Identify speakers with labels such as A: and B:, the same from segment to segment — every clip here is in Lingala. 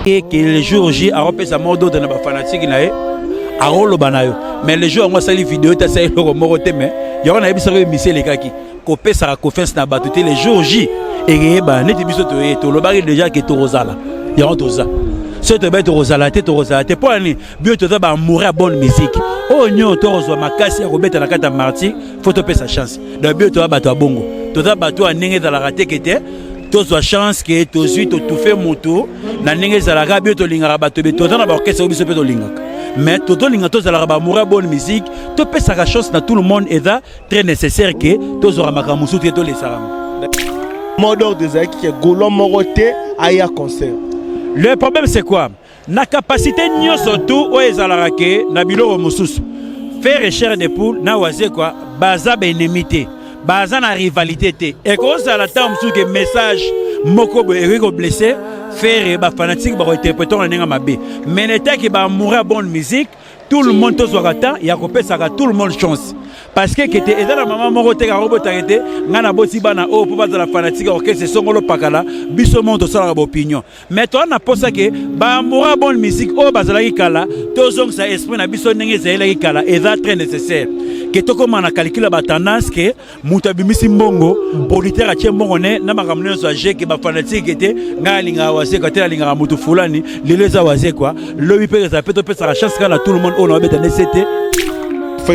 A: Que le jour J akopesa mot d'ordre na bafanatike na ye, akoloba na yo, mais le jour yango asali video te, asali eloko moko te. Mais yango nayebisaka yo, émission elekaki, kopesaka confiance na bato te. Le jour J ekeyebana. Neti biso toye, tolobaki déjà ke tokozala yango, toza. Soki toyebai tokozala te, tokozala te. Mpo nani? Bio toza baamoureux ya bonne musique oyo nyonso tokozwa makasi ya kobeta na kati ya Martyr. Faut topesa chance. Donc bio toza bato ya bongo, toza bato ya ndenge ezalaka te ke te tozwa chance ke tozwi totufe motu na ndenge ezalaka. Bio tolingaka bato be, toza na baorchestre oyo biso mpe tolingaka, mais totolinga tozalaka baamoureux ya bonne musique, topesaka chance na tout le monde. Eza très nécessaire ke tozwaka makambo mosusu te, tolesaka.
B: Mot d'ordre ezalaki ke Gaulois moko te aya concert.
A: Le problème, c'est quoi? Na capacité nyonso tu oyo ezalaka ke na biloko mosusu, Ferre Chair de Poule na Wazekwa baza baennemi te, baza na rivalité te. Ekozala ntango mosusu ke message moko boye ekoki koblesser Ferre, bafanatike bakointerpréter na ndenge mabe. Mais netaki baamoureux ya bonne musique, tout le monde, tozwaka temps ya kopesaka tout le monde chance, parce que kete eza na mama moko te kakobotaka te. Ngai naboti bana oyo mpo bazala fanatique ya orchestre esongolo pakala. Biso moko tosalaka baopinion, mais toza na mposa ke baamoureux ya bonne musique oyo bazalaki kala, tozongisa esprit na biso ndenge ezalelaki kala. Eza très nécessaire ke tokóma na calcul ya batendance, ke moto abimisi mbongo, producteur atie mbongo ne na makambo nyonso aje, ke bafanatike te. Ngai alingaka Wazekwa te, alingaka motu fulani. Lelo eza Wazekwa, lobi mpe ezala mpe. Topesaka chance kaka na tout le monde oyo na babeta nde se te.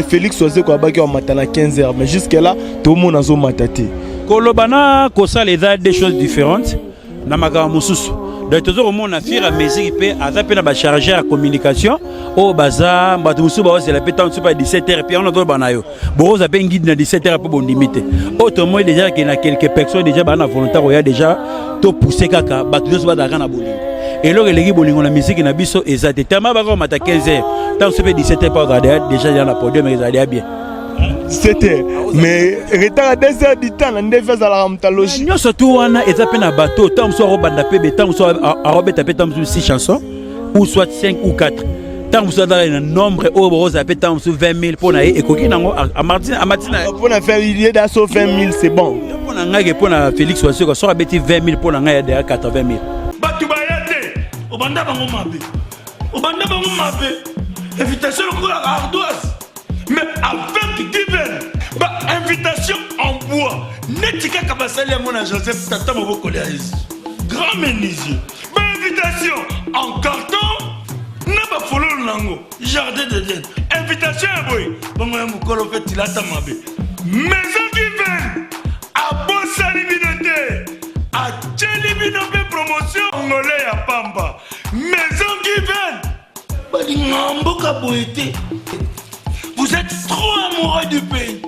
B: Félix Wazekwa abaki amata na 15 heures, mais jusque là tomona azomata te.
A: Koloba na kosala eza deux choses différentes na makambo mosusu. Donc toza komona fur à mesure mpe aza mpe na bachargeur ya communication oyo baza bato mosusu baozela mpe ntango mosusu pa 17 heures. Mpe yango nazoloba na yo, bokozwa mpe ngidi na 17 heures mpo bondimi te. Oyo tomoni déjà ke na quelques personnes déjà baa na volonté koya déjà. Topousse kaka bato nyonso bazalaka na bolingo. Eloko eleki bolingo na misiki na biso eza te. Tama bakomata 15 heures, ntango mosusu mpe 17 heures mpo azala déjà na podium, ezala déjà bien.
B: 17 heures, mais retard ya 2 heures du temps na nde azalaka moto alogi.
A: Nyonso tu wana eza mpe na bato. Ntango mosusu akobanda mpe be, ntango mosusu akobeta mpe ntango mosusu 6 chansons ou soit 5 ou 4. Ntango mosusu azala na nombre oyo bokozala mpe ntango mosusu 20 000 mpo na ye ekoki nango amati na.
B: Mpo na ye da so 20 000, c'est bon.
A: Mpo na ngai ke mpo na Félix Wazekwa, soki abeti 20 000, mpo na ngai ya deya 80 000.
C: Bato baya te, obanda bango mabe, obanda bango mabe. Invitation lokola ardoise, mais avec Given, bainvitation en bois neti kaka basali yango na Joseph, tata mobokoli ya Yesu, grand menuisier. Bainvitation en carton na bafololo nango, jardin d'Eden. Invitation ya boye bongo ya mokolo mpe tilata mabe. Maison Given abosani bino te, atieli bino mpe promotion ngole ya pamba. Maison Given balingaka mboka boye te. Vous êtes trop amoureux du pays.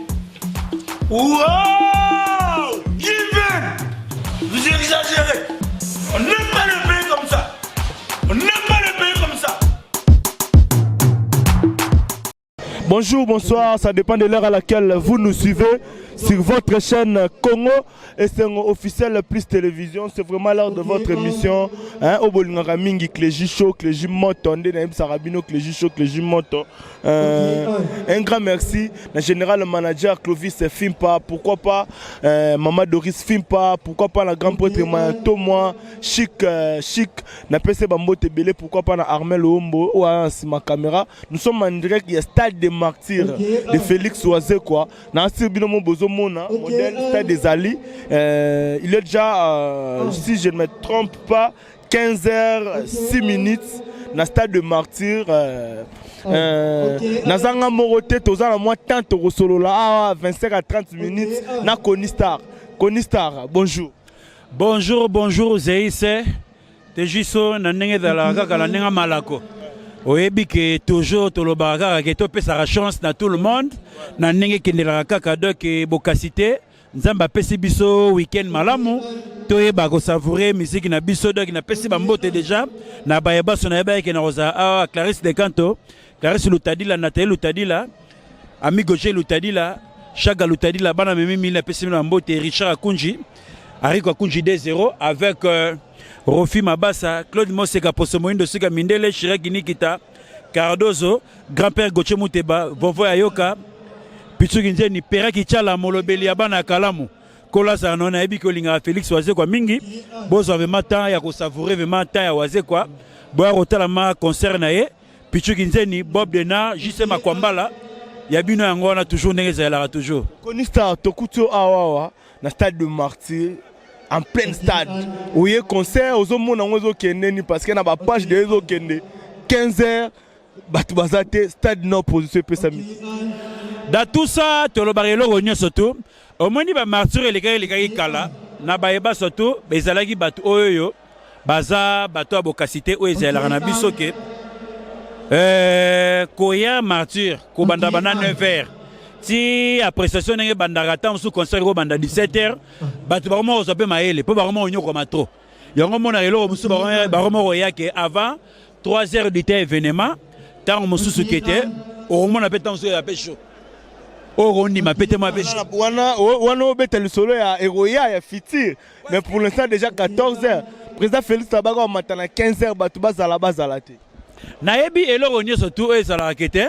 C: Wow! Given, vous exagérez. On n'aime pas le pays comme ça, on n'aime pas le pays comme ça.
B: Bonjour, bonsoir, ça dépend de l'heure à laquelle vous nous suivez sur votre chaîne Congo et c'est officiel plus télévision. C'est vraiment l'heure de votre émission. Hein, obolingaka mingi, Clégie Show, Clégie Moto, nde na Sarabino, Clégie Show, Clégie Moto. Un grand merci na général manager Clovis Fimpa, pourquoi pas Maman Doris Fimpa, pourquoi pas la grand prêtre Mayanto moi, Chic Chic, na PC Bambote Belé, pourquoi pas na Armel Ombo ou à ma caméra. Nous sommes en direct, il y a Stade des Martyrs de Félix Wazekwa. Na bino mo bozomona modèle stade des Ali. Il est déjà, si je ne me trompe pas, 15h06 minutes na stade de Martyr. Nazanga moko te, toza na mwa temps, tokosolola awa 25 à 30 minutes na Kony Star. Kony Star, bonjour.
A: Bonjour, bonjour Zeise te. Jiso na ndenge ezalaka kaka na ndenge malako, oyebi ke toujours tolobaka kaka ke topesaka chance na tout le monde na ndenge ekendelaka kaka. Donc bokasi te, Nzambe apesi biso week-end malamu, toyeba kosavourer musique na biso. Donc napesi bambote déjà na bayebaso nayeba eke na kozala awa: Clarisse Decanto, Clarisse Lutadila, Nathalie Lutadila, Amigo G Lutadila, Chaga Lutadila, bana memi mili, napesi bino bambote. Richard Akunji, Ariko Akunji 2-0 avec Rofi Mabasa, Claude Moseka, Poso Moindo, Sika Mindele, Chiraki Nikita Cardozo, grand-père Gauthier Muteba, Vovo Ayoka, Pitsuki Nzeni, Peraki Chala, molobeli ya bana ya kalamu. Kolazala no nayebi ke olingaka Félix Wazekwa mingi. Bozwa vraiment temps ya kosavourer vraiment temps ya Wazekwa. Boya kotala ma concert na ye Pichu Kinzeni, Bob Dena, JC Makwambala ya bino yango wana toujours ndenge ezalelaka toujours.
B: Koni Star, tokuti yo awa awa na stade de Martyr, en plein stade, oye concert, ozomona yango ezokende ni parce que na bapage de ezokende 15 heures, bato baza te, stade na opposition epesami.
A: Dans tout ça, tolobaka eloko nyonso tu. Omoni, bamartyr elekaki elekaki kala na bayeba, surtout ezalaki bato oyo baza bato ya bokasi te. Oyo ezalelaka na biso ke koya martyr kobanda banda 9 heures ti appréciation ndenge ebandaka. Ntango mosusu concert ekobanda 17 heures, bato bakoma kozwa mpe mayele mpo bakoma konyokoma trop. Yango monaka eloko mosusu, bakoma koya ke avant 3 heures du temps événement. Ntango mosusu ke te, okomona mpe ntango mosusu ya mpe chaud oyo kondima mpe te mwa mpe.
B: Wana wana obeta lisolo ya eroya ya futur, mais pour l'instant déjà 14 heures, président Félix Tabaka amata na 15 heures, bato bazala bazala te.
A: Nayebi eloko nyonso tu oyo ezalaka ke te,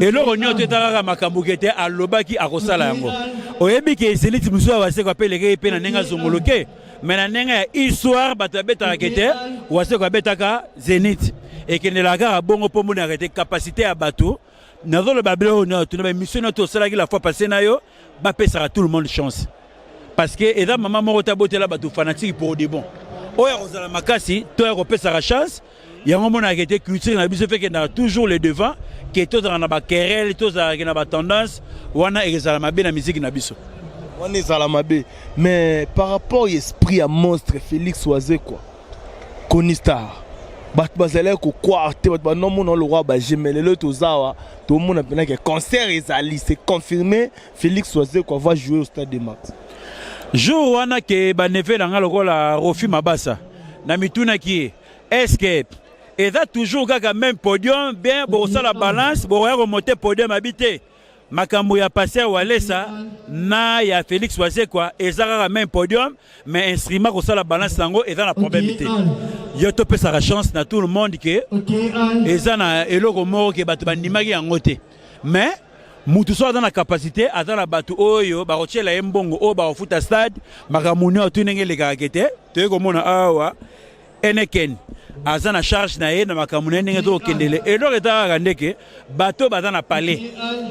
A: eloko nyonso eza kaka makambo ke te alobaki akosala yango. Oyebi ke Zénith mosusu ya Wazekwa mpe elekeki mpe na ndenge azongoloke, mais na ndenge ya histoire bato babetaka ke te Wazekwa abetaka Zénith, ekendelaka kaka bongo mpo monaka te capacité ya bato. Nazoloba biloko nyonso tuna baémission nyonso tosalaki la fois passée na yo, bapesaka tout le monde chance parce que eza mama moko te abotela bato fanatique pour de bon. Oyo akozala makasi to ya kopesaka chance, yango omonaka ete culture na biso mpe ekendaka toujours le devant, ke tozalaka na baquerelle, tozalaka na batendance wana, ekozala mabe na miziki na biso.
B: Wana ezala mabe, mais par rapport ya esprit ya monstre Félix Wazekwa, Koni Star, bato bazalaki kocroire te, bato banomona lokwa bageme. Lelo toza awa, tomona mpena ke concert ezali, c'est confirmé, Félix Wazekwa va jouer au stade de Martyrs.
A: Jour wana ke baneve na nga lokola Rofi Mabasa na mitunaki ye: est ce que eza toujours kaka même podium, bien bokosala balance, bokoya komonter podium? Abi te, makambo ya pasteur Walesa na ya Félix Wazekwa eza kaka même podium, mais instrument kosala balance yango eza na problème te. Yo topesaka chance na tout le monde ke eza na eloko moko ke bato bandimaki yango te, mais mutu so aza na capacité, aza na bato oyo bakotiela ye mbongo, oyo bakofuta stade, makambo nyonso tu ndenge elekaka ke te. Toyei komona awa Eneken aza na charge na ye na makambo na ye ndenge tokokendele. Eloko eza kaka ndeke bato baza na palais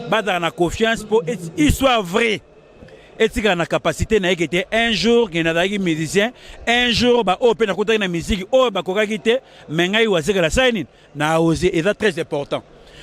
A: bazala na confiance mpo histoire vraie etikala na capacité na ye ke te un jour ke nazalaki musicien, un jour baoyo mpe nakutaki na musique oyo bakokaki te, mais ngai Wazekala asali nini na ose. Eza très important.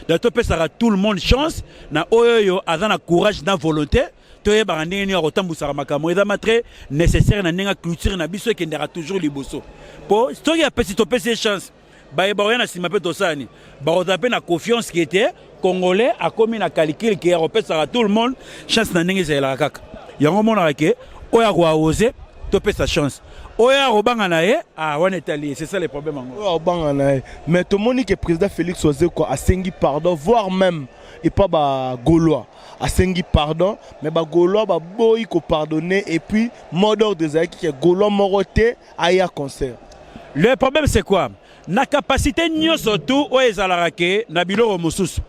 A: Donc topesaka tout le monde chance na oyo oyo aza na courage na volonté. Toyebaka ndenge nini ya kotambwisaka makambo, eza ma très nécessaire na ndenge ya culture na biso ekendaka toujours liboso, mpo soki apesi, topesi ye chance, bayeba koya na nsima mpe tosala nini, bakozala mpe na confiance ke te Congolais akomi na calcul ke ya kopesaka tout le monde chance na ndenge ezalelaka kaka. Yango omonaka ke oyo akoaose, topesa chance, oyo akobanga na ye, ah, wana etali ye. C'est ça le problème yango.
B: Oyo akobanga na ye, mais tomoni ke président Félix Wazekwa asengi pardon, voire même epa bagaulois asengi pardon, mais bagaulois baboyi kopardonner. Et puis mot d'ordre ezalaki ke Gaulois moko te aya concert.
A: Le problème, c'est quoi? Na capacité nyonso tu oyo ezalaka ke na biloko mosusu,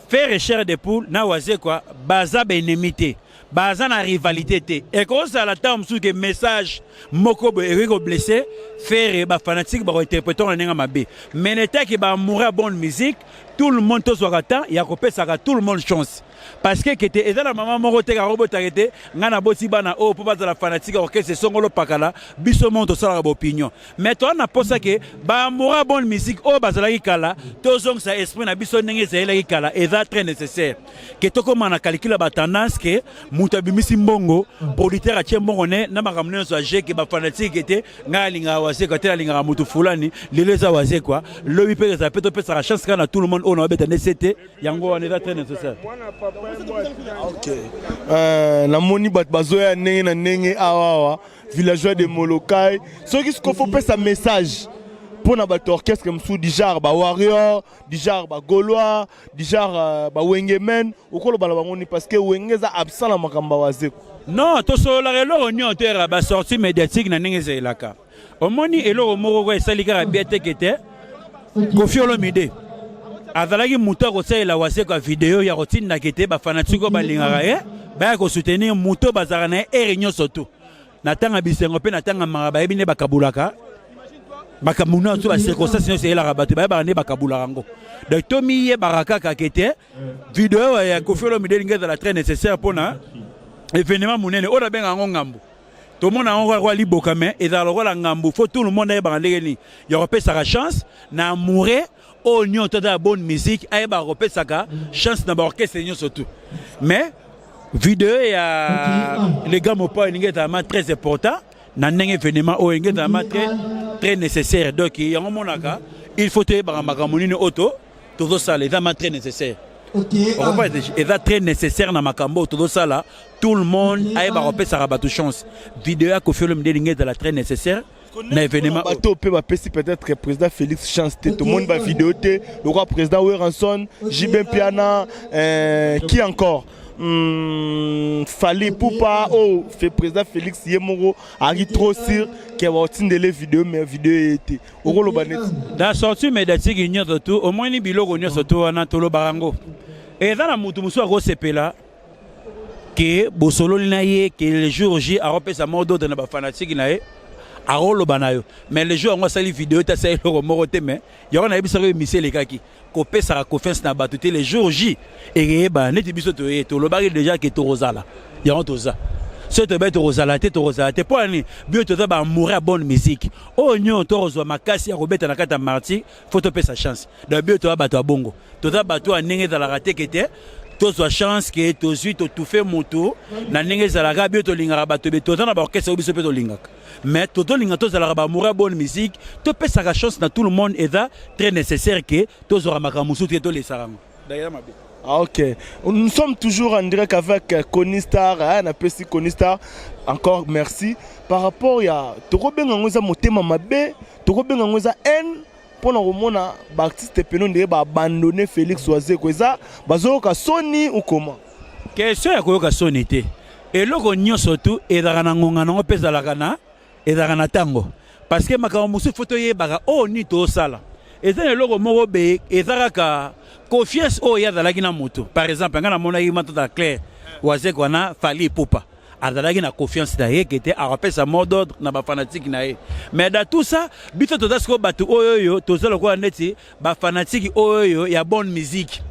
A: Ferre Chair de Poule na Wazekwa baza baennemi te, baza na rivalité te. Ekozala ntango mosusu ke message moko boye ekoki koblesser Ferre, bafanatike bakointerpréter na ndenge mabe, mais netaki baamoureux ya bonne musique, tout le monde, tozwaka temps ya kopesaka tout le monde chance parce que kete eza na mama moko te kaka obotaka te. Ngai naboti bana oyo mpo bazala fanatique ya orchestre esongolo pakala. Biso moko tosalaka baopinion, mais toza na posa ke baamoureux ya bonne musique oyo bazalaki kala, tozongisa esprit na biso ndenge ezalelaki kala. Eza très nécessaire ke tokóma na calcul ya batendance ke moto abimisi mbongo, producteur atie mbongo ne na makambo nyonso age ke bafanatike te. Ngai alingaka Wazekwa te, alingaka motu fulani. Lelo eza Wazekwa, lobi mpe ezala mpe. Topesaka chance kaka na tout le monde oyo na babeta nde se te. Yango wana eza très nécessaire.
B: Ok, namoni bato bazoya ndenge na ndenge awa awa, villageois de Molokai. Soki siko fo pesa message mpo na bato orchestre mosusu du genre bawarrior, du genre bagaulois, du genre bawengemen, okoloba na bango ni? Parce que Wenge eza absent na makambo ya Wazekwa.
A: Non, tosololaka eloko nyonso to yaka basortie médiatique na ndenge ezalelaka. Omoni, eloko moko ko esali kaka bia teke te. Koffi Olomide azalaki moto akosalela Wazekwa video ya kotindaka ete bafanatike oyo balingaka ye baya kosoutenir moto bazalaka na ye ere nyonso tu na ntanga bisengo mpe na ntanga maka, bayebi nde bakabulaka. Makambo nyonso, bacirconstance nyonso eyelaka bato, bayebaka nde bakabulaka yango. Donc tomiyebaka kaka ke te, video ya Koffi Olomide elingi ezala très nécessaire mpona événement monene oyo nabenga yango ngambu. Tomona yango kaka liboka, mais ezala lokola ngambu. Faut tout le monde ayebaka ndenge nini ya kopesaka chance na amoureux oyo nyonso aza ya bonne musique, ayebaka kopesaka chance na baorchestre nyonso tout. Mais video ya les gars mopa elingi ezala très important na ndenge événement oyo elingi ezala très très nécessaire. Donc yango monaka, il faut toyebaka makambo nini oyo tozosala, eza ma très nécessaire. Eza très nécessaire na makambo oyo tozosala. Tout le monde ayebaka kopesaka bato chance. Video ya Koffi Olomide elingi ezala très nécessaire na événement.
B: Bato mpe bapesi peut-être président Félix chance te, tomoni bavideo te, lokola président Werrason, JB Mpiana, qui encore, Fally Ipupa, oyo fe président Félix ye moko ayaki trop sûr ke baotindele video, mais video ye te. Okoloba neti
A: Na sortie médiatique nyonso tu omoni biloko nyonso tu wana, tolobaka yango. Eza na motu mosusu akosepela ke bosololi na ye ke le jour J akopesa mot d'ordre na bafanatike na ye, akoloba na yo. Mais le jour yango asali video te, asali eloko moko te. Mais yango nayebisaka oyo misi elekaki, kopesaka confiance na bato te. Le jour J ekeyebana. Neti biso toye, tolobaki déjà ke tokozala yango, toza. Soki toyebi tokozala te, tokozala te. Mpo ani bio toza baamoureux ya bonne musique oyo nyonso tokozwa makasi ya kobeta na kati ya Martyr. Faut topesa chance. Donc bio toza bato ya bongo, toza bato ya ndenge ezalaka te ke te tozwa chance ke tozwi totufe motu na ndenge ezalaka. Bio tolingaka bato be, toza na baorchestre oyo biso mpe tolingaka, mais tozolinga tozalaka baamoureux ya bonne musique, topesaka chance na tout le monde. Eza très nécessaire ke tozwaka makambo mosusu te, tolesaka yango d'ailleurs mabe.
B: Ah, ok. Nous sommes toujours en direct avec Kony Star, hein, napesi Kony Star. Encore merci. Par rapport ya tokobenga yango eza motema mabe, tokobenga yango eza haine mpona komona baartiste peno ndenge baabandonne Félix Wazekwa, eza bazoyoka soni ou comment?
A: Question ya koyoka soni te. Eloko nyonso tu ezalaka na ngonga nango mpe ezalaka na ntango, parce que makambo mosusu faut toyebaka oyo nini tozosala. Eza na eloko moko boye, eza kaka confiance oyo ye azalaki na moto. Par exemple, ngai namonaki matata clair, Wazekwa na Fally Ipupa azalaki na confiance na ye ke te akopesa mot d'ordre na bafanatike na ye. Mais dans tout ça, biso toza sikoyo bato oyo oyo toza lokola neti bafanatike oyo oyo ya bonne musique,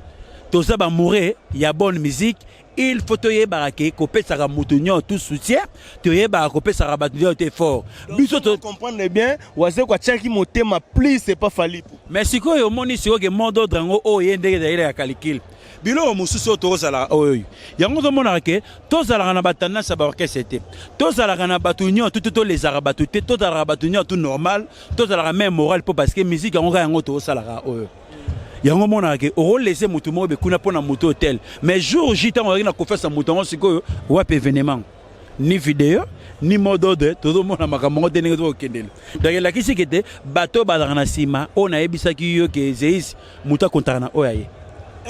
A: toza baamoureux ya bonne musique. Il faut toyebaka ke kopesaka moto nyonso tout soutien, toyebaka kopesaka bato nyonso te fort. Biso to
B: comprendre bien, Wazekwa atiaki motema plus, c'est pas Fally.
A: Mais sikoyo omoni sikoyo ke mot d'ordre yango oyo ye ndenge ezali ya calcul. Biloko mosusu oyo tozalaka oyo yango, tomonaka ke tozalaka na batendance ya baorchestre te, tozalaka na bato nyonso tu te, tolezaka bato te, tozalaka bato nyonso tu normal, tozalaka même moral mpo parce que musique yango kaka yango tozosalaka oyo. Yango omonaka ke okolese motu moko bekuna mpo na motu hotel, mais jour J, ntango ozalaki na confiance ya motu yango, sikoyo wapi événement? Ni video ni mot d'ordre, tozomona makambo yango te ndenge tokokendele. Donc elakisi ke te, bato bazalaka na nsima oyo nayebisaki yo ke zeis moto akontaka na oyo aye.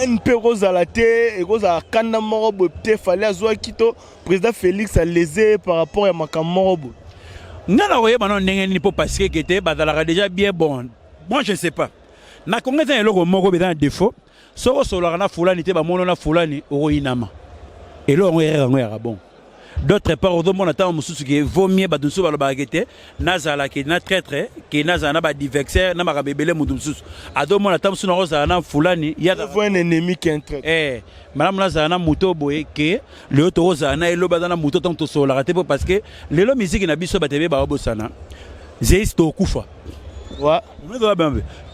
B: Mpe ekozala te, ekozala kanda moko boye te, Fally azwaki to président Félix alese par rapport ya makambo moko boye.
A: Nga na koyeba nano ndenge nini mpo parce que ke te bazalaka déjà bien. Bon, moi je ne sais pas. Na Kongo eza na eloko moko eza na défaut: soki osololaka na fulani te, bamono na fulani, okoyinama. Eloko yango erreur yango yaka. Bon, d'autre part, ozomona ntango mosusu ke vaut mieux bato mosusu balobaka ke te, nazala ke na traître ke nazala na baadversaire na makambo ebele. Moto mosusu azomona ntango mosusu nakozala na fulani.
B: Vaut un ennemi qu'un traître.
A: Eh, malamu nazala na moto boye ke lelo tokozala na elobi aza na moto ntango tosololaka te, mpo parce que lelo miziki na biso bato ebe baobosana zeisi, tokokufa.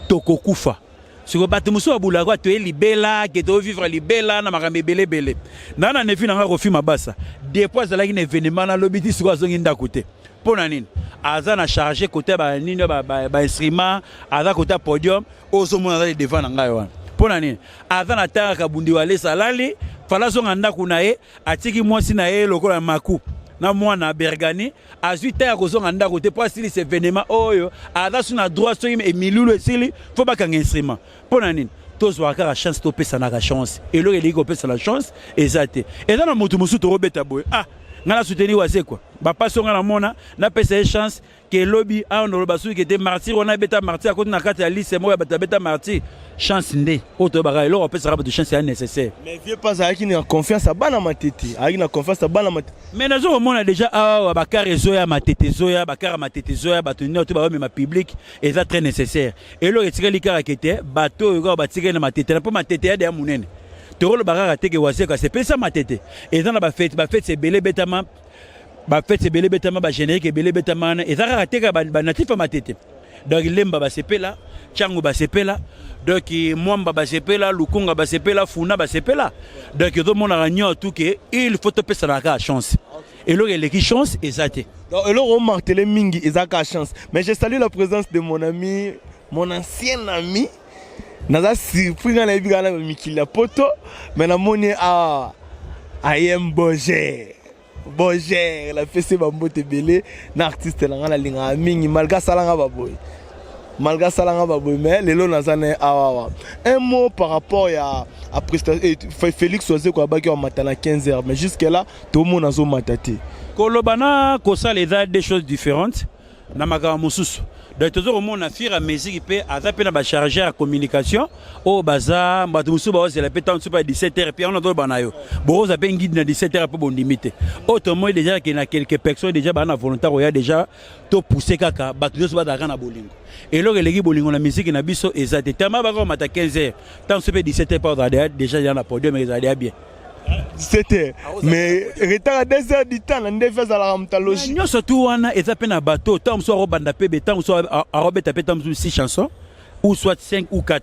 A: Tokokufa. Sikoyo bato mosusu babulaka toye libela ke tovivre libela na makambo ebele ebele. Na nefi na nga Kofi Mabasa, depuis azalaki na événement, nalobi ti sikoyo azongi ndako te. Mpo na nini? Aza na charge kote banini, bainstrument, aza kote ya podium. Ozomona aza devant na ngai wana. Mpo na nini? Aza na tanga kabundi walesa, alali fala, azonga ndako na ye, atiki mwasi na ye lokola maku na mwana Bergani, azwi ta ya kozonga ndako te mpo asilisa événement oyo aza su na droit. Soki emilulu esili, faut bakanga instrument. Mpo na nini? Tozwaka kaka chance, topesanaka chance. Eloko elingi kopesana chance eza te. Eza na motu mosusu tokobeta boye: ah, ngai na soutenir Wazekwa. Bapasi oyo nga namona, napesa ye chance ke lobi awa noloba soki ke te martyr wana ebeta martyr akoti na kati ya liste moko ya bato abeta martyr. Chance nde oyo toyebaka eloko apesaka bato chance ya nécessaire.
B: Mais vieux pas azalaki na confiance ya bana Matete, azalaki na confiance ya bana Matete.
A: Mais nazo komona déjà awa bakar ezoya, Matete ezoya, bakar ya Matete ezoya, bato nyonso bayomema public, eza très nécessaire. Eloko etikali kaka ke te bato oyo kaka batikali na Matete na mpo Matete ya deya monene, tokoloba kaka te ke Wazekwa asepelisa Matete. Eza na bafete, bafete ebele ebetama, bafete ebele ebetama, bagénérique ebele ebetama wana, eza kaka te kaka banatif ya Matete. Donc Lemba basepela, Tshangu basepela, donc Mwamba basepela, Lukunga basepela, Funa basepela. Donc ezomonaka nyonso tu ke il faut topesanaka kaka chance. Eloko eleki chance eza te.
B: Donc eloko omartele mingi eza kaka chance. Mais je salue la présence de mon ami, mon ancien ami. Naza surpris, nga nayebi kaka na mikili ya poto, mais namoni awa ayem Boger. Boger, napesi bambote ebele na artiste na nga nalingaka mingi, malgré asalanga baboye, malgré asalanga baboye, mais lelo naza na ye awawa. Un mot par rapport ya Félix Wazekwa, abaki amata na 15 heures, mais jusque là tomona azomata te.
A: Koloba na kosala eza deux choses différentes na makambo mosusu. Donc toza komona fur à mesure mpe aza mpe na bachargeur ya communication oyo baza bato mosusu baozela mpe ntango mosusu mpe ya 17 heures. Mpe yango nazoloba na yo, bokozwa mpe ngidi na 17 heures mpo bondimi te. Oyo tomoni déjà ke na quelques personnes déjà baa na volontaire oya déjà, topousse kaka bato nyonso bazalaka na bolingo. Eloko eleki bolingo na misiki na biso eza te. Tellement bakomata 15 heures, ntango mosusu mpe 17 heures mpe ozala déjà ya na podium, ezala déjà bien.
B: 17 heures, mais retard ya 2 heures du temps na ndefi azalaka moto alogi.
A: Nyonso tu wana eza mpe na bato. Ntango mosusu akobanda mpe be, ntango mosusu akobeta mpe ntango mosusu 6 chansons ou soit 5 ou 4.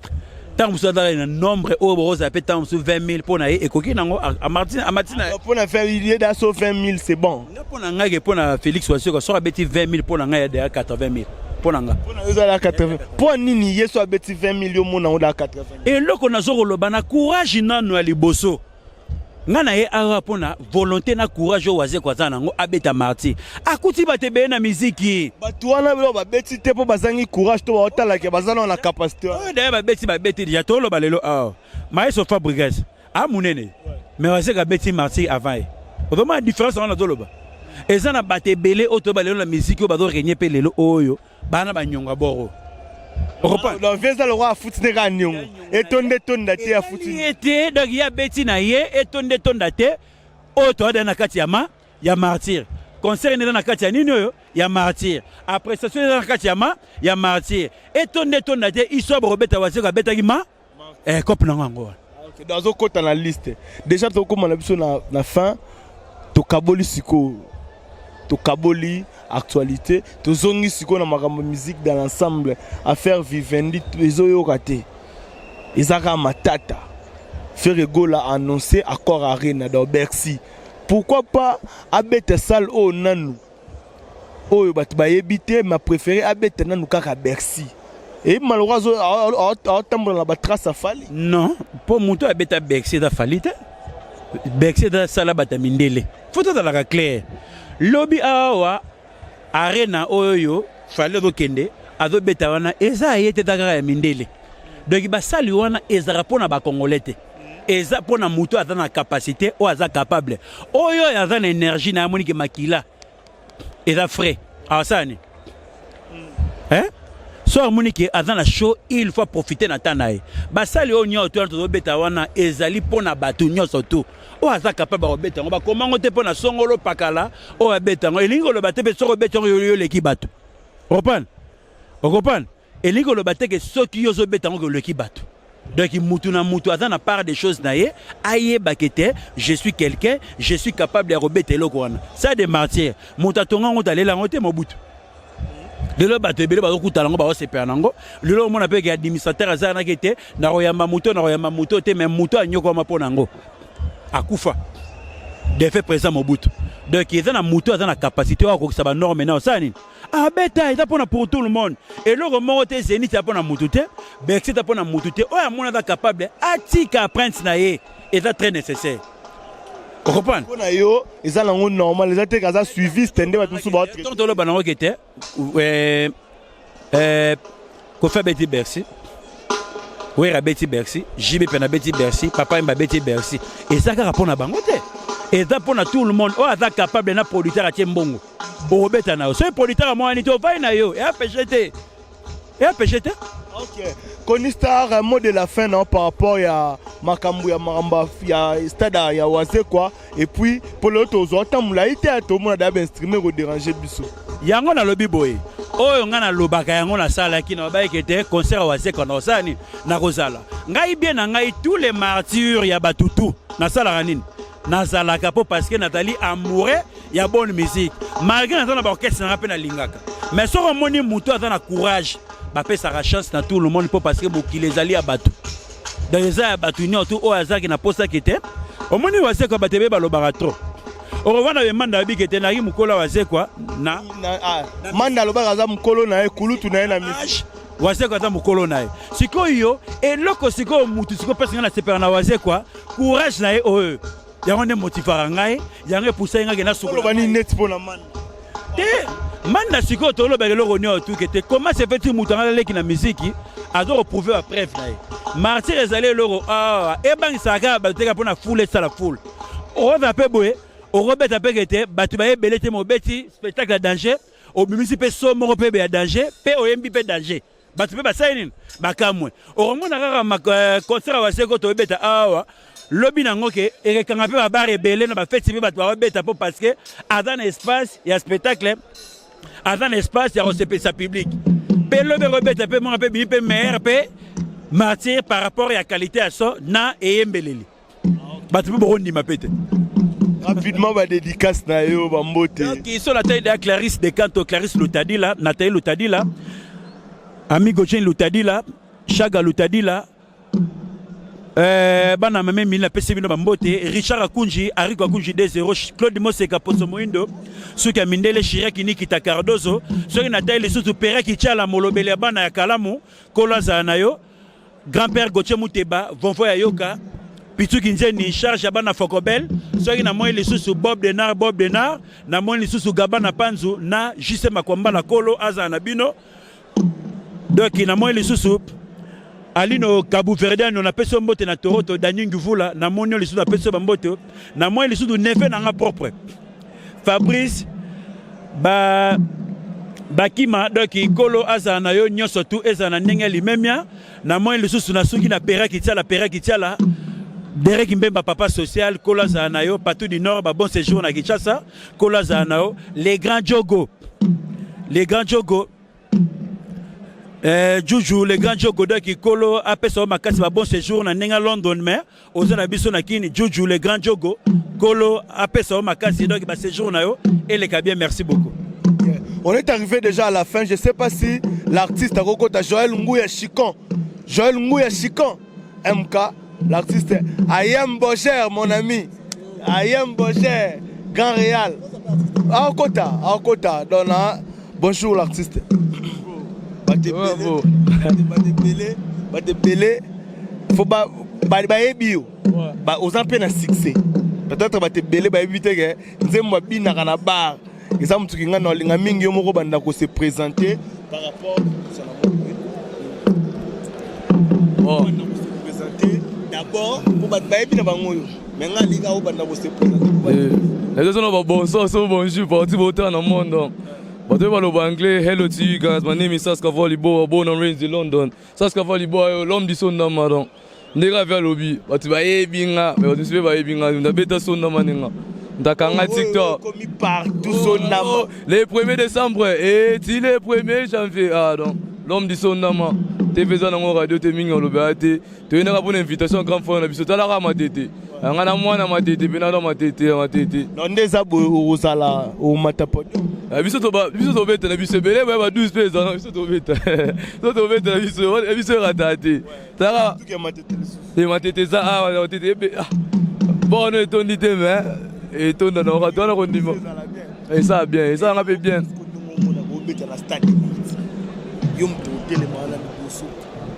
A: Ntango mosusu azala na nombre oyo bokozala mpe ntango mosusu 20 000 mpo na ye ekoki nango amati na
B: Mpo na ye da so 20 000, c'est bon.
A: Nga, mpo na ngai ke mpo na Félix Wazekwa, soki abeti 20 000, mpo na ngai ya deya 80 000 mpo na nga.
B: Mpo na yo ezala 80 mpo nini? Ye so abeti 20 000, yo mona ngo da 80?
A: Eloko nazo koloba na courage nano ya liboso, nga na ye awa mpo na volonté na courage oyo Wazekwa aza nango, abeta martyr, akuti bato ebele na miziki.
B: Bato wana biloko babeti te mpo bazangi courage to baotalaka baza nao na capacité wana?
A: Oyo daye babeti, babeti déjà. Toloba lelo awa maestro Fabregas a monene, mais Wazekwa abeti martyr avant ye. Ozomona différence wana? Nazoloba eza na bato ebele oyo toyeba lelo na miziki oyo bazorégner mpe lelo oyo bana banyonga boro.
B: Donc vie eza lokwa afuti nde kaka niongo, etonda etonda te, afuti.
A: Ye te. Donc ye abeti na ye, etonda etonda te. Oyo toyada na kati ya ma ya martyr, concert eza na kati ya nini oyo ya martyr, appréciation eza na kati ya ma ya martyr, etonda etonda te, histoire bokobeta Wazekwa abetaki ma cope nango yango wana.
B: Ok, donc azokɔta na liste déjà. Tokóma na biso na fin, tokaboli sikoyo, tokaboli actualité, tozongi sikoyo na makambo musique dans l'ensemble. Affaire Vivendi ezoyoka te, eza kaka matata. Ferre Gola annoncé Accor Arena, dans Bercy. Pourquoi pas abeta salle oyo nanu oyo bato bayebi te, ma préféré abeta nanu kaka Bercy? Eyebi maloko aotambola na batrace a Fally.
A: Non, mpo moto abeta Bercy eza Fally te. Bercy eza sala bato ya mindele. Faut tozalaka clair. Lobi awa arena oyo Fally azokende azobeta wana, eza ye te, eza kaka ya mindele. Donc basali wana ezalaka mpo na bacongolais te, eza mpo na moto aza na capacité, oyo aza capable, oyo aza na énergie na amoniki makila eza frais, awasala nini, hein? So amoni ke aza na show, il faut profiter na temps na ye. Basali oyo nyonso to wana tozobeta wana ezali mpo na bato nyonso tu oyo aza capable bakobeta yango. Bakomango te mpo na songolo pakala oyo abeta yango. Elingi koloba te mpe soki obeti yango yo oleki bato. Okoprendre, okoprendre? Elingi koloba te ke soki yo ozobeta yango ke oleki bato. Donc mutu na mutu aza na part des choses na ye, ayebake te je suis quelqu'un, je suis capable ya kobeta eloko wana. Ça de martyr, moto atonga yango, talela yango te. Mobutu, lelo bato ebele bazokutana yango, bazosepela nango. Lelo omona mpe ke administrateur azalanaki te na koyamba moto, na koyamba moto te, mais moto anyokwama mpo na yango, akufa défunt président Mobutu. Donc eza na moto aza na capacité oyo akokisa banorme na osala nini, abeta. Eza mpona pour tout le monde. Eloko moko te, Zénith eza mpona mutu te, Bercy eza mpona mutu te. Oyo amoni aza capable, atika empreinte na ye, eza très nécessaire. Ocomprendre?
B: Mpo na yo eza nango normal, eza te aza suiviste nde bato mosusu
A: bao. Ntango toloba nango ke te, Kofi abeti Bercy, Wera abeti Bercy, JB mpe abeti Bercy, Papa Yemba abeti Bercy, eza kaka mpo na bango te. Eza mpo na tout le monde oyo aza capable na producteur atie mbongo, okobeta na yo. Soki producteur amwani te, ovai na yo, eya péché te, eya péché te.
B: Ok. Kony Star, un mot de la fin, non, par rapport à makambo ya makambo ya stade ya Wazekwa et puis pour le tozo tamula ite to mona da ben streamer ko déranger biso.
A: Yango nalobi boye, oyo ngai nalobaka yango, nasalaki na babayeke te. Concert ya Wazekwa na kosala nini? Nakozala ngai bien na ngai tous les martyrs ya batutu. Nasalaka nini? Nazalaka mpo parce que nazali amoureux ya bonne musique, malgré naza na baorchestre nanga mpe nalingaka. Mais soki omoni motu aza na courage, bapesaka chance na tout le monde, mpo parce que mokili ezali ya bato. Donc eza ya bato nyonso oyo azalaki na posaki te. Omoni Wazekwa, bato ebe balobaka trop. Okovanda bemanda babiki te, nayaki mokolo ya Wazekwa na
B: Ah, Manda alobaka aza mokolo na ye, kulutu na ye na musique.
A: Wazekwa aza mokolo na ye. Sikoyo eloko sikoyo mutu sikoyo mpasi ngai nasepelaka na Wazekwa, courage na ye oyo, yango nde motivaka ngai, yango epusaki ngai ke nasukola.
B: Oloba nini neti mpo na Manda?
A: Te, Manda sikoyo tolobaka eloko nyonso tuke te. Comment se fait-il moto anga aleki na miziki, aza koprouver bapreuve na ye? Martyr ezali eloko awa ebangisaka kaka bato teka mpona foule, esala foule. Okozala mpe boye, okobeta mpe ke te bato bayebele te, mobeti spectacle ya danger, obimisi mpe so moko mpe ya danger, mpe oyembi mpe danger, bato mpe basali nini? Bakamwe. Okomona kaka concert ya Wazekwa toyebeta awa, lobi nango ke ekekanga mpe babare ebele na bafeti mpe bato babeta, mpo parce que aza na espace ya spectacle, aza na espace ya kosepelisa public. Mpe lobi ekobeta mpe moko mpe bimi mpe meilleur mpe martyr par rapport ya qualité ya so na eyembeleli, bato mpe bokondima mpe te.
B: Rapidement, badédicace na yo, bambote.
A: Donc so natali deya Clarisse de Canto, Clarisse Lutadila, Nathalie Lutadila, Amigo Jane Lutadila, Chaga Lutadila, bana mame mili, napesi bino bambote. Richard Akunji, Ariko Akunji 20, Claude Moseka, Poso Moindo, soki ya mindele, Shiraki Nikita Cardozo. Soki natali lisusu Peraki Tiala, molobeli ya bana ya Kalamu, kolo azala na yo. Grand père Gauthier Muteba, Vonvo ya Yoka, Pituki Nzeni, charge ya bana Fokobel. Soki namoni lisusu Bob Denar, Bob Denar, namoni lisusu Gabana Panzu na JC Makwamba, kolo azala na bino. Donc namoni lisusu Alino Kabu Verdiano, napesi yo mbote na Toronto. Dani Nguvula, namoni yo lisusu, napesi yo bambote. Namoni lisusu neveu nanga propre Fabrice ba bakima. Donc kolo azala na yo, nyonso tu ezala na ndenge ya limemia. Namoni lisusu nasuki na Pera Kitiala, Pera Kitiala, Derek Mbemba, papa social, kolo azala na yo. Partout du Nord, ba bon séjour na Kinshasa, kolo azala na yo. Les grands jogo, les grands jogo, Juju, le grand Jogo, donc kolo apesa yo makasi, ba bon séjour na ndenge ya London, mais oza na biso na Kini. Juju, le grand Jogo, kolo apesa yo makasi, donc ba séjour na yo eleka bien. Merci beaucoup.
B: On est arrivé déjà à la fin. Je ne sais pas si l'artiste akokota Joël Ngouya Chicon. Joël Ngouya Chicon, MK, l'artiste Ayem Boger, mon ami. Ayem Boger, Grand Réal. Akota, Akota. Donc là, bonjour l'artiste. Batebele, batebele, faut ba bayebi yo. Ba oza mpe na succès. Peut-être batebele bayebi te ke nzembo abinaka na bar. Eza motuki ngai na olinga mingi yo moko banda kose présenter par rapport
D: Oh.
B: Présenter d'abord po bato bayebi na bango oyo, mais ngai alinga obanda kose présenter.
D: Eza na babonsoir so bonjour parti botala na monde. Donc bato oyo baloba anglais, hello to you guys, my name is Saska Volibo, born and raised in London. Saska Volibo, l'homme du Sondama. Donc ndenge avi alobi, bato bayebi nga, mais bato mosusu mpe bayebi nga. Nabeta Sondama ndenga ndakanga TikTok.
B: Komi partout Sondama.
D: Le 1er décembre et ti le 1er janvier. Ah, donc l'homme du Sondama TV eza nango radio te, mingi alobaka te. Toyendaka mpona invitation grand frère na biso. Talaka Matete nga na mwana Matete mpe nano Matete ya Matete.
B: Non, nde eza boye, okozala omata podium.
D: Biso biso tobeta na biso ebele boya ba 12 mpe ezala. Biso tobeta, biso tobeta na biso, biso erata te. Talaka Matete eza awa, Matete ebe bono etondi te, mais etonda na oka towana kondima esala bien, esalanga mpe bien.
B: Obeta na stade, yo moto otelema wana liboso,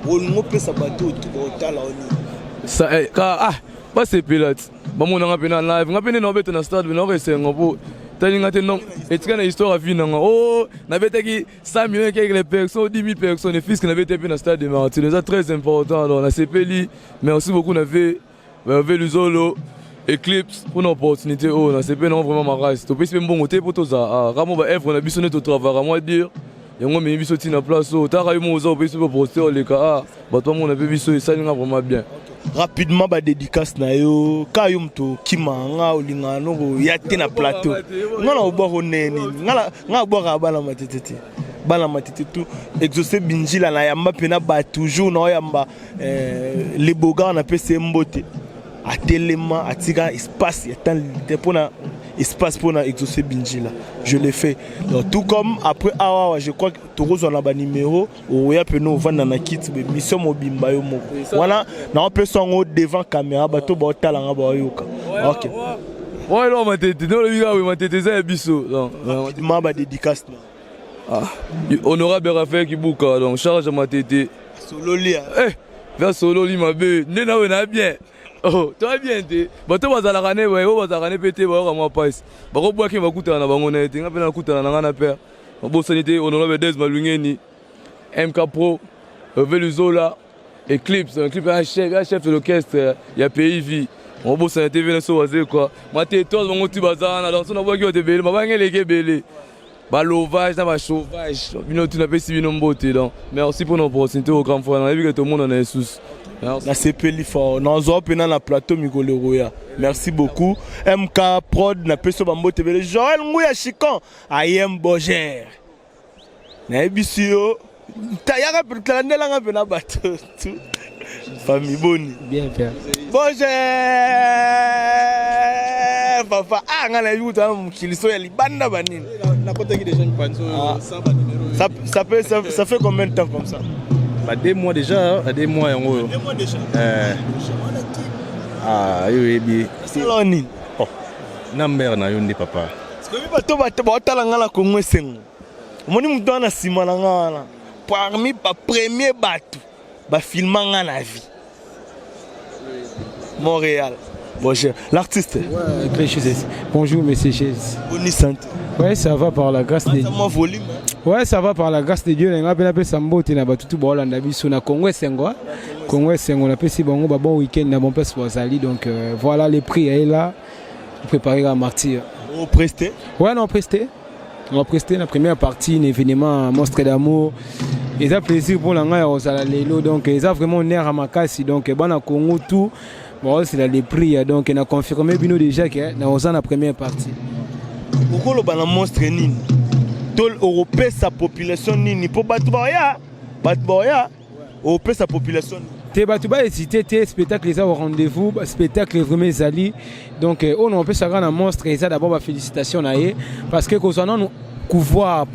B: olingo opesa bato oyo baotala o nini?
D: Ah, basepela ti bamonanga mpe na live. Nga mpe nde naobeta na stade, naoka esengo mpo talinga te. Non, etika na histoire ya vie nanga o nabetaki 100 millions et quelques personnes, 10 000 personnes fiske nabeti mpe na stade de Martyr, eza très important. Donc nasepeli, merci beaucoup na ve ve Luzolo. Eclipse mpona opportunité oyo nasepeli nango vraiment makasi. Topesi mpe mbongo te mpo tozala kaka mo baœuvre na biso nde totravaka mwa dur, yango ememi biso ntina place oyo. Taka yo moko oza, opesi mpe opportunité oleka a bato bamona mpe biso, esali nga vraiment bien.
B: Rapidement, badédicace na yo ka yo moto okima nga, olingaka noko ya te na plateau. Nga na obwaka onene nini? Nga abwakaka bana Matete te, bana Matete tout. Exaucé Binjila na yamba mpena ba toujours na oyamba le bogar, napesi ye mbote. Atelema, atika espace ya temps te mpona espace mpona Exaucé Binjila, je l'ai fait. Donc tout comme après awawa, je crois que tokozwa na banuméro, oya pene ovanda na kiti, mission mobimba yo moko wana naopesa yango devant caméra, bato baotalanga, baoyoka. Ok.
D: Ouais, eloko Matete nde olobi kaka boye, Matete eza ya biso.
B: Ma badédicace na
D: Ah, honorable Raphaël Kibuka, donc charge ya Matete.
B: Sololi.
D: Eh, vers sololi mabe nde nawe na bien. Oh, toa bien te. Bato bazalaka ne boye, oyo bazalaka ne mpe te, bayoka mwa mpasi, bakobwaki, bakutana na bango na ye te. Nga mpe nakutana na nga na père, mabosani te honorable Des Malungeni, MK Pro, Hervé Luzola, Eclipse, Eclipse un chef de l'orchestre ya Pays Vie. Mabosani te vene so bazekwa Matete, bango ti baza wana. Donc so nabwaki bato ebele, mabange eleki ebele, balovage na basauvage, bino tu napesi bino mbote. Donc merci mpona opportunité au grand frère, nayebi ke tomona na lisusu.
B: Nasepeli fort, nazwa mpena na plateau mikolo ekoya. Merci beaucoup MK Prod, napesi yo bambote ebele. Joel Nguya Chican ayem boger, nayebisi yo, yaka talandelanga mpena bato tu famille boni.
E: Bien, père.
B: Bonjour papa. Ah, nga nayebi kutu wana mokili so ya libanda banini.
F: Nakotaki déjà mipanzi oyo sans banuméro.
B: Ça fait combien de temps comme ça?
F: Ba 2 mois déjà, ba 2 mois yango oyo.
B: 2 mois déjà.
F: Eh. Ah, yo oyebi.
B: Sala nini?
F: Oh, na mare na yo nde papa.
B: Soki bato bato baotala nga na Kongo Esengo, omoni moto wana nsima na nga wana, parmi bapremier bato bafilma nga na vie, Montréal. Bonjour l'artiste.
E: Ouais, très chose. Bonjour, monsieur Chaise.
B: Boni santé?
E: Ouais, ça va par la grâce de Dieu.
B: Moi volume, hein.
E: Ouais, ça va par la grâce de Dieu. Nga pe napesa mbote na batutu baolanda biso na Congo Esengo. Congo Esengo, napesi bango ba bon week-end na bon place bazali. Donc voilà, les prix est là. Préparer à martyr.
B: Au presté.
E: Ouais, non, presté. On va prester la première partie, un événement Monstre d'amour. Eza plaisir pour la ngai ya kozala lelo, donc eza vraiment honneur ya makasi. Donc bana Congo tout bon, c'est le prix, donc na confirmé bino déjà que na oza na première partie.
B: Okoloba na monstre nini to okopesa population nini mpo bato baoya, bato baoya, okopesa population nini?
E: Te, bato bahésite te, spectacle eza au rendez-vous, spectacle vraiment ezali. Donc oyo na opesaka na monstre eza d'abord bafélicitation na ye, parce que kozwa nanu pouvoir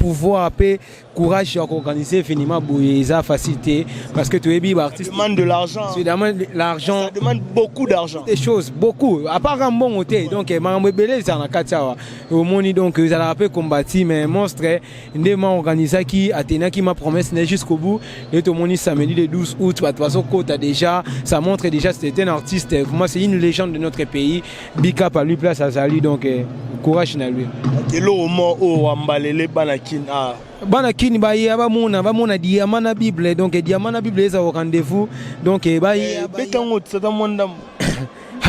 E: mpe courage ya koorganiser événement boye eza facile te, parce que toyebi baartiste.
B: Demande de l'argent.
E: Demande l'argent.
B: Ça demande beaucoup d'argent.
E: Des choses beaucoup, à part mbongo te. Donc makambo ebele ezala na kati awa, omoni. Donc ezalaka mpe combati, mais monstre nde ma organisaki, atenaki ma promesse ne jusqu'au bout. Et tomoni samedi le 12 août, bato bazokota déjà, ça montre déjà c'est un artiste, vraiment c'est une légende de notre pays. Big up à lui, place azali, donc courage na lui.
B: Eloko mo oyo wambalele bana Kini, ah.
E: Bana Kini baya, bamona diamant na Bible. Donc diamant na Bible eza au rendez-vous, donc baya.
B: Betango tisata mwa ndambo.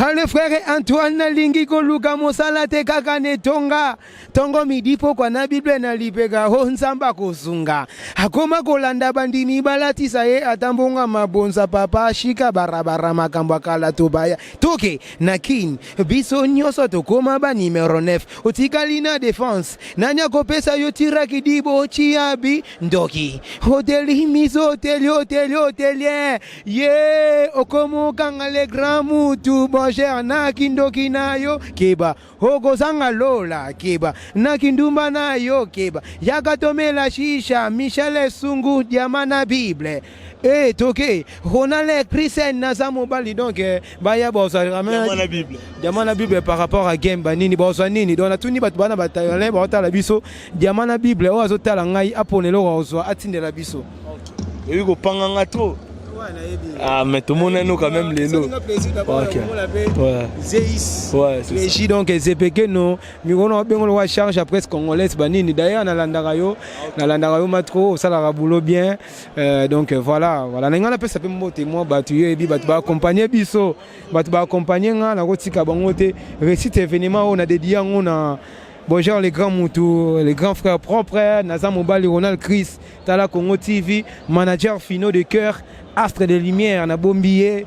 E: Ale frère Antoine, nalingi koluka mosala te, kaka netonga ntongo midi pokwa na Bible na lipeka o Nzambe akosunga. Akoma kolanda bandimi, balatisa ye ata mbongo mabonza. Papa ashika barabara, makambo akala tobaya toke na Kini, biso nyonso tokóma ba numero 9. Otikali na défense, nani akopesa yo tiraki dibo chiabi ndoki hoteli miso hoteli hoteli hotelien ye okomokanga le grand mutu boger na kindoki na yo. Keba, okozanga lola. Keba na kindumba na yo, keba yaka tomela shisha. Michel Sungu, diama na Bible e toke ronald Christian naza mobali. Donc baya bozwa.
B: Diamant na Bible.
E: Diamant na Bible par rapport à game banini bozwa nini. Donc natuni bato bana batayolin baotala biso, diamant na Bible oyo azotala ngai apona eloko azwa, atindela biso.
B: Oyebi kopanganga trop. Ah, mais tout le monde nous quand même lelo. Ok. Ouais.
E: Zeis.
B: Ouais, c'est ça.
E: Régie donc ezepeke no mikolo na bengo wa charge ya presse congolaise banini. D'ailleurs, nalandaka yo, nalandaka yo matro, osalaka boulot bien. Donc voilà, na ngai napesa mpe mbote mwa bato yo yebi, bato baaccompagne biso, bato baaccompagne nga, nakotika bango te. Réussite événement oyo na dédie yango na bon genre les grands mutu, les grands frères propres. Naza mobali Ronald Chris Tala Congo TV, manager finaux de cœur, astre de lumière, nabombi ye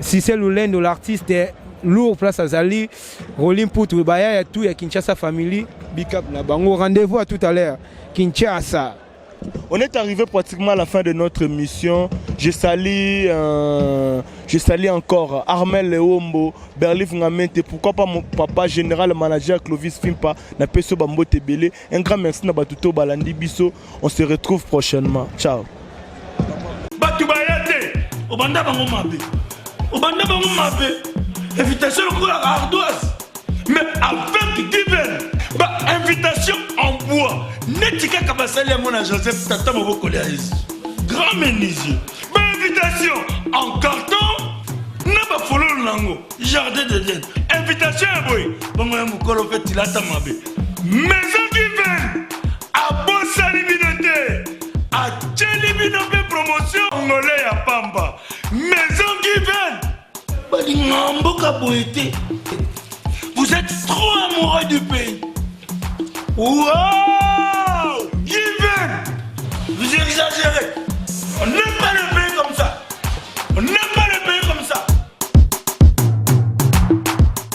E: Cissé Lulendo, l'artiste lourd, place azali Rolin Putu, baya ya tout ya Kinshasa Family, big up na bango. Rendez-vous à tout à l'heure, Kinshasa.
B: On est arrivé pratiquement à la fin de notre émission. Je salue encore Armel Leombo, Berlif Ngamente, pourquoi pas mon papa général manager Clovis Fimpa, Napeso Bambo Tebele. Un grand merci na batuto balandi biso. On se retrouve prochainement. Ciao.
C: Bato baya te, obanda bango mabe, obanda bango mabe, invitation lokola ardoise, mais avec given bainvitation en bois neti kaka basali yango na Joseph, tata mobokoli ya Yesu, grand menuisier, bainvitation en carton na bafololo nango, jardin d'Eden, invitation ya boye bongo ya mokolo mpe tilata mabe. Maison Given abosani bino te, atieli bino mpe promotion ngole ya pamba. Maison Given balinga mboka boye te. Vous êtes trop amoureux du pays. Wow, Given, vous exagérez.